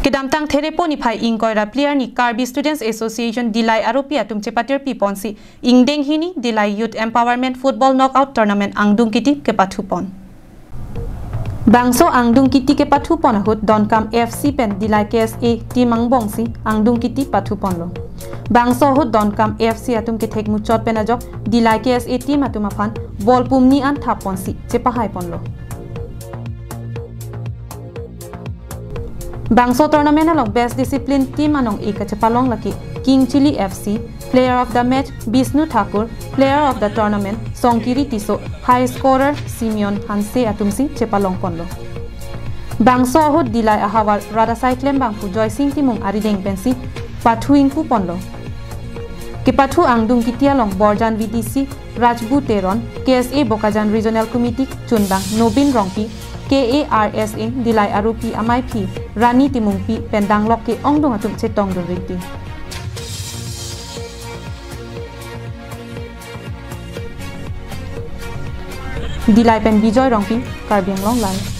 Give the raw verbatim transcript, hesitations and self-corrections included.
Kedamtang Therepo niphai ingkoi ra Phli arni Karbi Students Association Dillai aropi atum chepatirpi ponsi ingdeng hini Dillai Youth Empowerment Football Knockout Tournament angdung kiti kepathu pon. Bangso angdung kiti kepathu pon ahut Donkam F C pen Dillai K S A team angbongsi angdung kiti pathu ponlo. Bangso ahut Donkam F C atum kethek muchot pen ajok Dillai K S A team atum aphan ball pumni an thap ponsi chepahai ponlo. Bangso tournament along best discipline team anong-e kachepalong lake King Chilli F C, player of the match Bishnu Thakur, player of the tournament Songkiri Tisso, high scorer Simeon Hanse atumsi chepalong ponlo. Bangso ahut Dillai ahavar rat asai klembangphu Joysing Timung arideng pensi pathu ingpu ponlo. Kepathu angdung kiti along Borjan V D C Rajbu Teron, K S A Bokajan Regional Committee chunbang Nobin Rongpi, K A R S A Dillai aropi amaiphi Rani Timungpi pen danglok ke-ongdung atum chetongdun rinti. Dillai pen Bijoy Rongpi, Karbi Anglong Live.